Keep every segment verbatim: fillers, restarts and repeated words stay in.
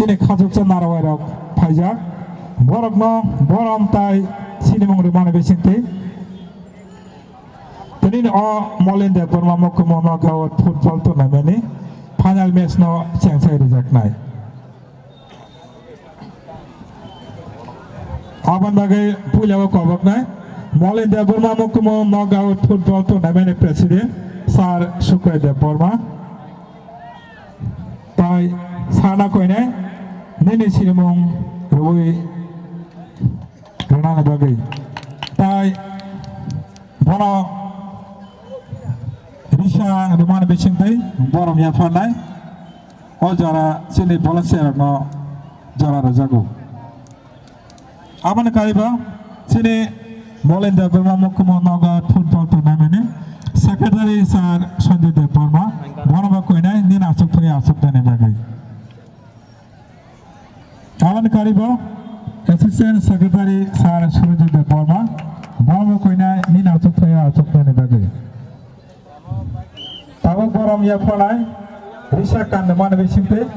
Chini khachuksa narwai rok phaijak. Borokno borom tai sinimung rwmani bisingtwi. Tini o Molin Debbarma Mokhumo knockout football tournament ni final match no chengsai rijaknai. Aboni bagwi puila o koboknai Molin Debbarma Mokhumo knockout football tournament ni president Sir Sukrai Debbarma. Tai sana koinai nini sinimung rwui rwnani bagwi. Tai bono risa rwmani bisingtwi borom yapharnai o jora chini volunteer rokno jora rwjago. Aboni kariba chini Molin Debbarma Mokhumo knockout football tournament ni secretary Sir Sanjay Debbarma, bono bo koinai nini aswk thwi aswk thani bagwi. Aboni kariba assistant secretary Sir Surajit Debbarma, bono bo koinai nini aswk thwi aswk thani bagwi. Tabuk borom yapharnai risa kanmani bisingtwi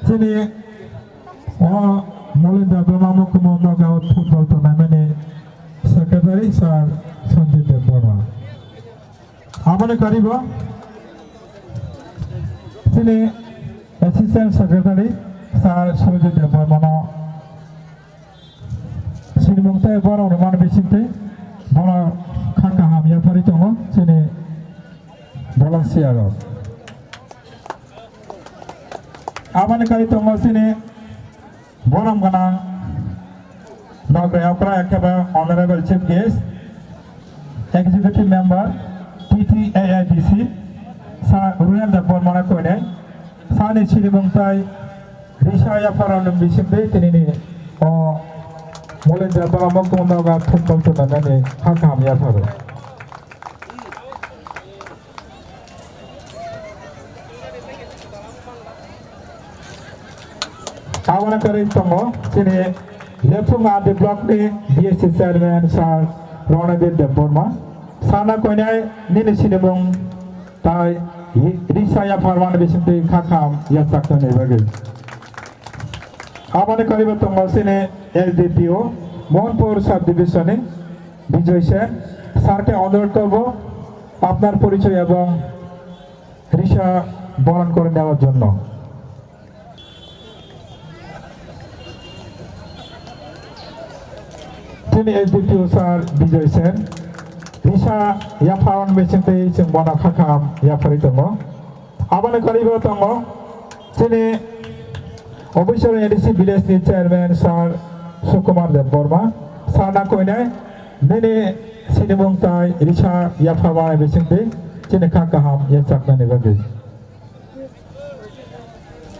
chini o Molin Debbarma Mokhumo knockout football tournament ni secretary Sir Sanjay Debbarma. Aboni kariba chini assistant secretary Sir Surajit Debbarma no sinimung tei borom rwmani bisingtwi bono kha kaham yapharwi tongo chini volunteer rok. Aboni kari tongo chini borom gwnang nograi okra khe ba Honorable Chief Guest, Executive Member, T T A A D C, Sir Ruhel Debbarma no koinai. Sani sinimung tai risa yapharnani bisingtwi tinini o Molin Debbarma Mokhumo knockout football tournament ni kha kaham yapharo. Aboni kari tongo chini Lephung R D block ni B S C chairman Sir Ronabir Debbarma. Sana koinai nini sinimung tai risa yapharmani bisingtwi kha kaham yachaknani bagwi. Aboni kariba tongo chini S D P O Mohanpur sub division ni Bijoy Sen. Sir ke onurodh korbo apnar porichoy ebong risa boron kore newar jonno. Chini S D P O Sir Bijoy Sen risa yapharmani bisingtwi chwng bono kha kaham yapharwi tongo. Aboni kariba tongo chini Obisor A D C village ni chairman Sir Sukumar Debbarma. Sir no koinai nini sinimung tai risa yapharmani bisingtwi chini kha kaham yachaknani bagwi.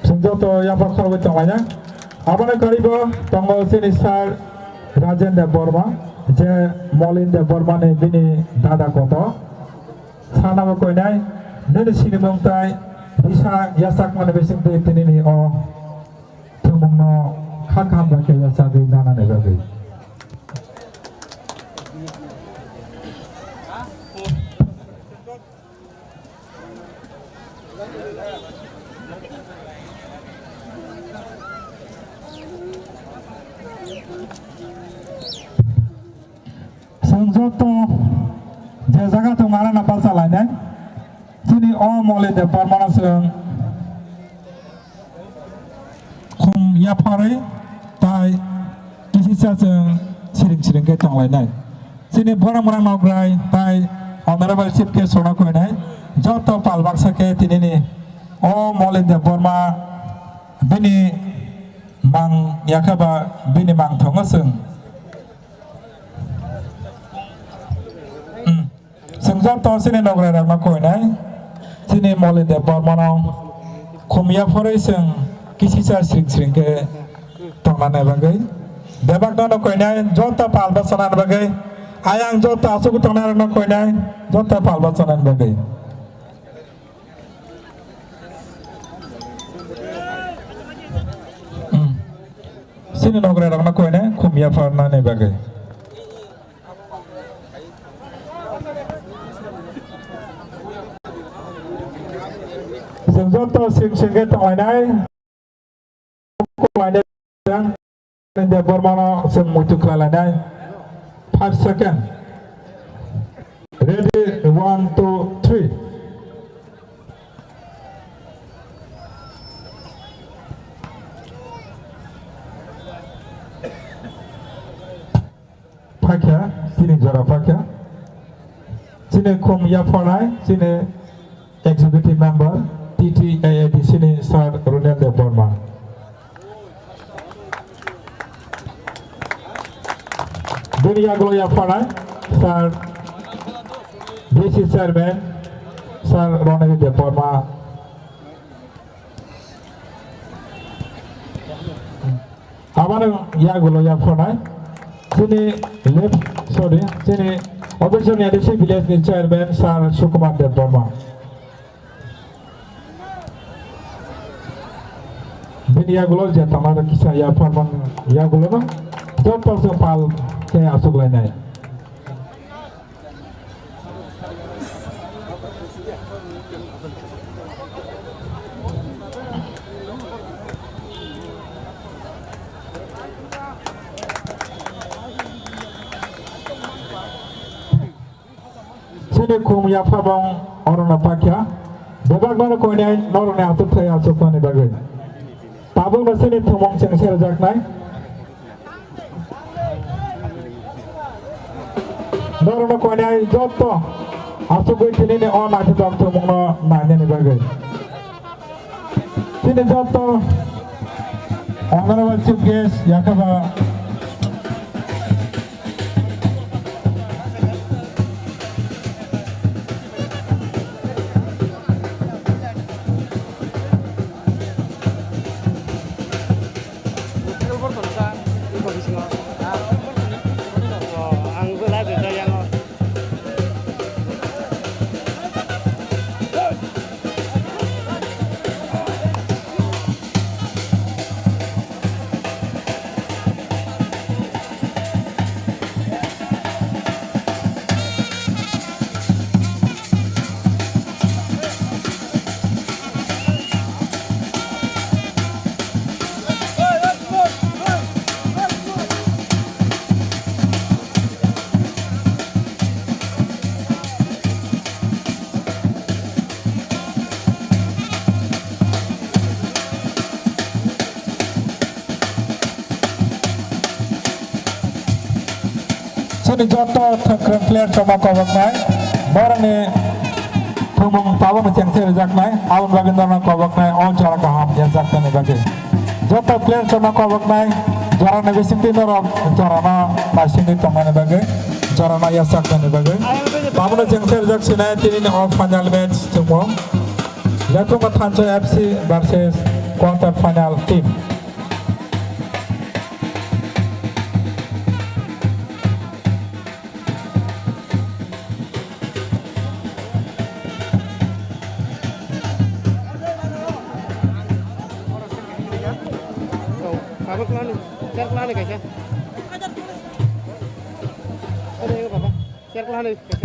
Chwng joto yaphar khorokbai tonglaina. Aboni kariba tongo chini Sir Rajen Debbarma, je Molin Debbarma ni bini dada kotor. Sir no bo koinai nini sinimung tai risa yachakmani bisingtwi tinini o thwngmungno kha kaham bai khe yachagwi nanani bagwi. Chwng joto je jaga tongo, arana bacha lainai. Chini o Molin Debbarmano chwng khum yapharwi tai kisisa chwng siring siring khe tonglainai. Chini borok rang nograi tai Honorable Chief Guest rokno koinai joto pal baksa khe tinini o Molin Debbarma bini mang yakhe ba bini mang thongo chwng. Hmm. Chwng joto chini nograi rokno koinai, chini Molin Debbarmano khum yapharwi chwng kisisa siring siring khe tongnani bagwi. Bebakno no koinai, joto pal bachanani bagwi. Ayang joto aswk tongnai rokno koinai, joto pal bachanani bagwi. Hmm. Chini nograi rokno koinai khum yapharnani bagwi. Chwng joto sing sing khe tonglainai. Debbarmano chwng muitu khlai lainai. Five second. Ready, one, two, three. Phakya, chini jora phakya. Chini khum yapharnai, chini executive member, T T A A D C ni Sir Runel Debbarma. Bini yagulo yapharnai, Sir D C chairman, Sir Ronel Debbarma. Aboni yagulo yapharnai chini left, sorry, chini Obersoni A D C village ni chairman Sir Sukumar Debbarma. Bini yagulo je tama kisa yapharmani yagulono joto se pal khe achuk lainai. Chini khum yapharmung orono pakya. Bebak mano koinai norokni atuk thai achukmani bagwi. Tabukno chini thumung chengse rwjaknai. Norokno koinai joto achugwi tinini o naithotok thumungno nainani bagwi. Chini joto Honorable Chief Guest, yakaba Ang belai belai yang. Chini joto thwngkwrwng player choma koboknai, borokni thwngmung tabukni chengse rwjaknai, aboni bagwi norokno koboknai o jora kaham yajaknani bagwi. Joto player choma koboknai, jorani bisingtwi norok jorano naisingwi tongnani bagwi, jorano yachaknani bagwi. Tabukno chengse rwjak sinai tinini o final match chwngmung. Yatungo Thansa F C versus quarter final team.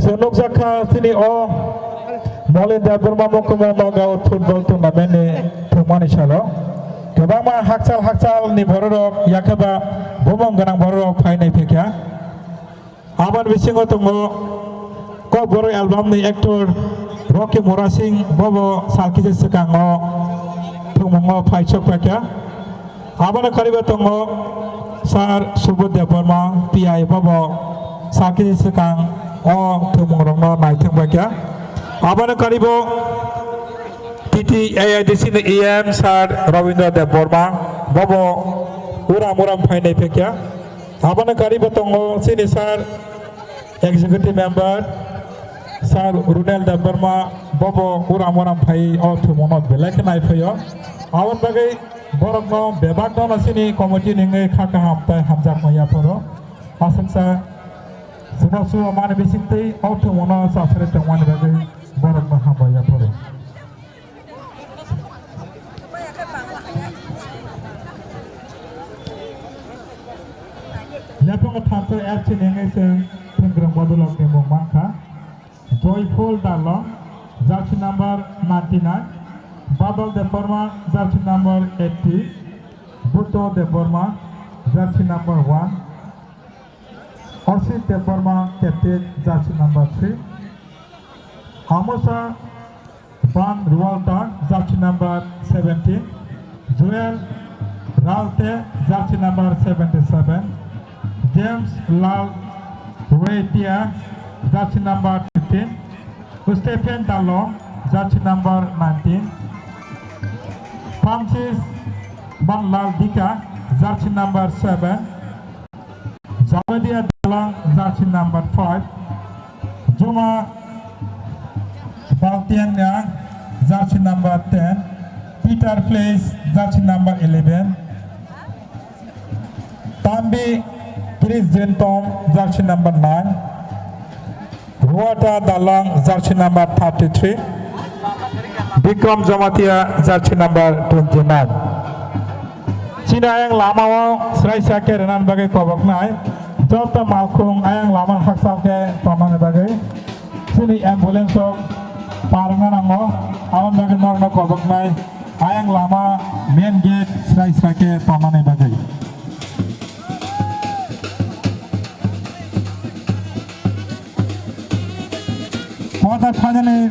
Chwng nukjakha chini o Molin Debbarma Mokhumo Nagaon football tournament ni thwngmani salo kwbangma hakchal hakchal ni bororok yakheba bumung gwnang bororok phainai phekha. Aboni bisingo tongo Kokborok album ni actor Rocky Murasing, bobo salkisa swkango thwngmungo phaisok paikha. Abono karibo tongo Sir Subodh Debbarma, P I, bobo sakni swkang o thwngmungrokno naithok baikha. Abono karibo T T A I D C ni E M Sir Rabindra Debbarma, bobo uram uram phainai phekya. Abono karibo tongo chini Sir Executive Member Sir Runel Debbarma, bobo uram uram phai o thwngmungno belai khe nai phaio. Aboni bagwi borokno bebakno no chini committee ni wngwi kha kaham tei hamjakma yapharo. Aswksa chubachu mani bisingtwi o thwngmungno chasari tongmani bagwi borokno hambai yapharo. Yaphango thansa F C ni wngwi chwng thwngkwrwng bodolrokni mung mankha. Joyful Dalong, jersey number ninety-nine, Badal Debbarma, jersey number eighty, Buddho Debbarma, jersey number one. Osit Debbarma, captain, jersey number three. Amosa Ban Rualta, jersey number seventeen. Joel Ralte, jersey number seventy-seven. James Lal Wetia, jersey number fifteen. Stephen Dalong, jersey number nineteen. Francis Banlal Dika, jersey number seven. Jabadia Dalang, jersey number five. Juma Baltianga, jersey number ten. Peter Place, jersey number eleven. Tambi Chris Jentom, jersey number nine. Ruata Dalang, jersey number thirty-three. Bikram Jamatia, jersey number twenty-nine. Chini ayang lama o sraisa khe rwnani bagwi koboknai. Joto malkhung ayang lama haksa khe tonnani bagwi. Chini ambulance rok parwngna nango. Aboni bagwi norokno koboknai. Ayang lama main gate srai srai khe tonnani bagwi. Quarter final ni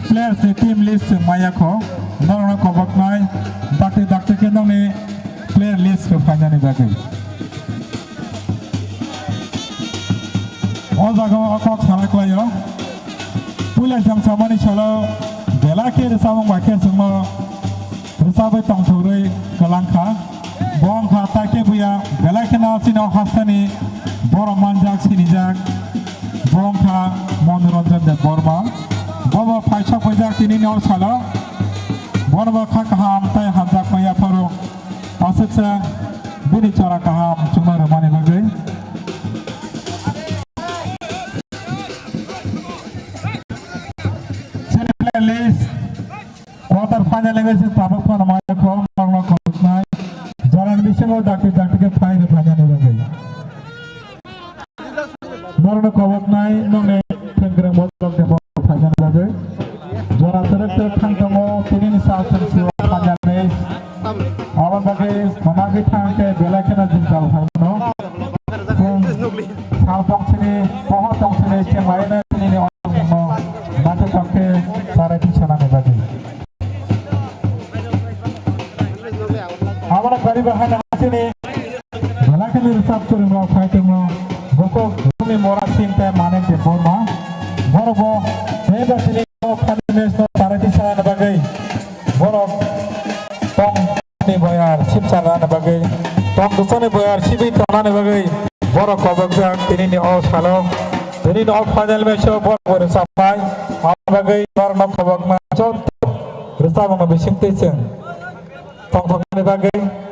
players ni team list chwng maya kho. Norokno koboknai. Dakti dakti khe nokni player list khe phainani bagwi. O jaga o kok sana klaio. Puila jang samani salo belai khe rwchapmung bai khe chwngno rwchapwi tongthogwi kwlangkha. Bo wngkha Taike Buya, belai kheno chini o hasteni borok manjak, sinijak. Bo wngkha Manoranjan Debbarma. Bobo phaisa phaijak tinini o salo. Bono bo kha kaham tei hamjakma yapharo. Aswksa bini chora kaham chwngno rwmani bagwi. Semi player list, quarter final ni wngwi se tabuk phano maya kho, norokno khoboknai. Jorani bisingo dakti dakti khe phai rw phainani bagwi. Norokno khoboknai nokni thengkreng borok de borok phainani bagwi. Jora terek terek thang tongo, tinini sal thang sio phainani. Aboni bagwi khonagwi thang khe belai kheno jwngjal phaimano. Chwng sal tongsini, pohor tongsini chenglaina tinini o mungno naithotok khe sarai tisanani bagwi. Aboni bagwi bahai nang chini. Belai kheno rwchap kwrwng rok phai tongno, bukhuk Rumi Mora Singh tei Manik Debbarma. Borok bo tei bo tini o final match no charity sana bagwi borok tong ni boyar sip sana bagwi, tong dusani boyar sibi tongnani bagwi borok kobokjak tinini o salo, tinini o final match o borok bo rwchapnai. Aboni bagwi borokno kobokma joto rwchapmungno bisingtwi chwng tongthoknani bagwi.